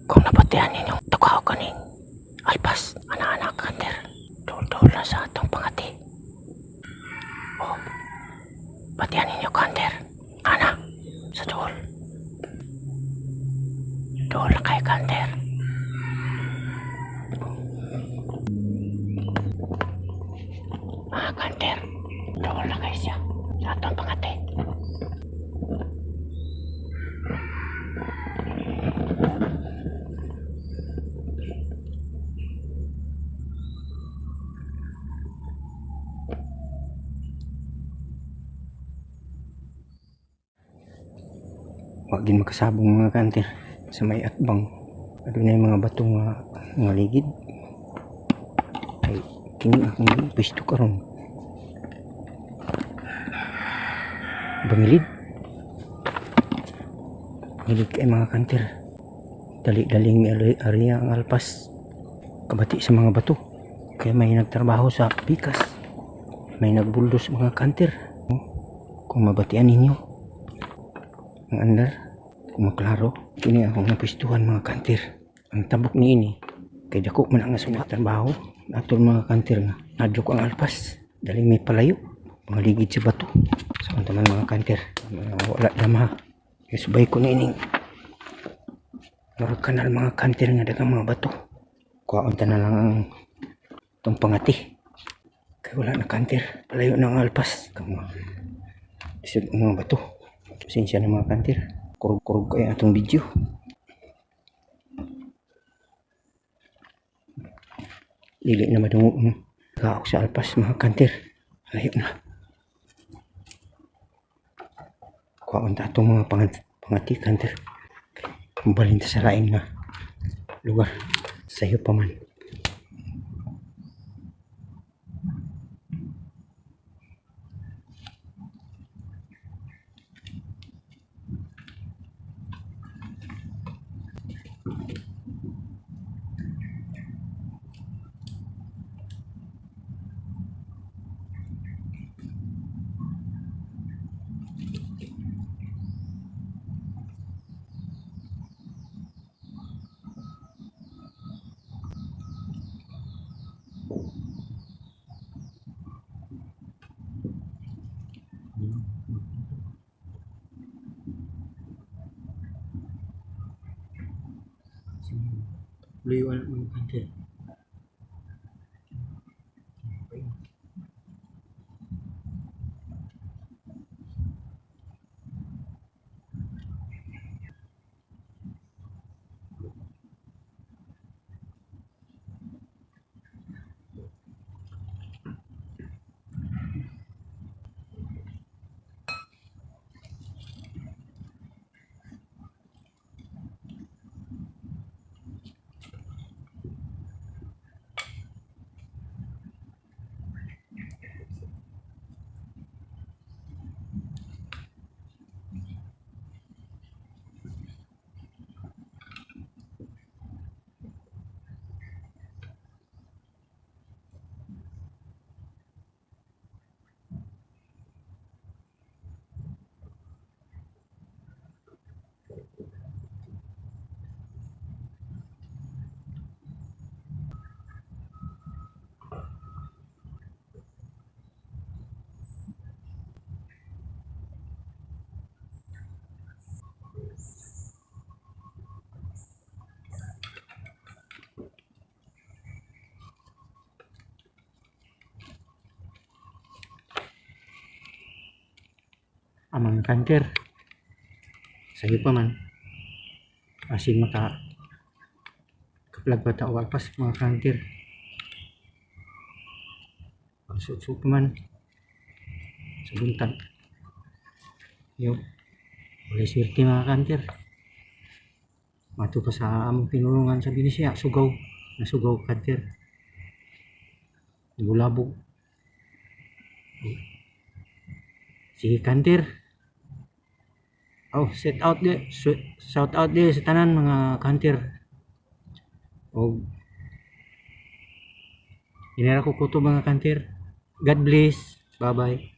Kung nabatian ninyo, tukaw kaning alpas, ana-ana kanter. Duol-duol na sa atong pangati. Oh, batian ninyo kanter. Ana, sa duol. Duol na kay kanter. Mga kanter, duol na kayo siya sa atong pangati. Wa gin makasabong mga kanter sa may atbang. Adunay mga bato nga mga ligid. Ay kini akong pwesto karon. Bangilid. Bangilid kay mga kanter. Dali-daling area ang alpas. Kabati sa mga bato. Kay may nagtrabaho sa pikas. May nagbuldos mga kanter. Kung mabatian ninyo ang andar, kung maklaro, kini akong napwistuhan mga kanter. Ang tabok niini kay dako man ang sumat trabaho. Atol mga kanter nga nadlok ang alpas. Dali may palayo, mga ligid sa bato. Sa unta man mga kanter, mga wala dama. Kay subay ko niining murag kanal mga kanter nga daghang mga bato. Kuhaon ta na lang ang itong pangati. Kay wala na kanter, palayo na ang alpas. Kamo isod ang mga bato. Pasensya na mga kanter. Kurog-kurog kayo atong video. Dili na madungog ang kaok sa alpas mga kanter. Layo na. Kuhaon ta atong mga pangati kanter. Mubalhin ta sa lain nga lugar. Sayo pa man. Luyo ang mga kanter. Amang kanker. Sayo pa man. Asin maka kaplag bata o alpas mga kanker. Pagsutso pa man sa buntag. Yo. Walay swerte mga kanker. Mato pa sa among pinulungan sa Binisaya, sugaw. Nasugaw kanker. Bulabog. Sige kanter. Oh, set out di, shout out di sa tanan mga kanter. Og inara ko kuto mga kanter. God bless. Bye bye.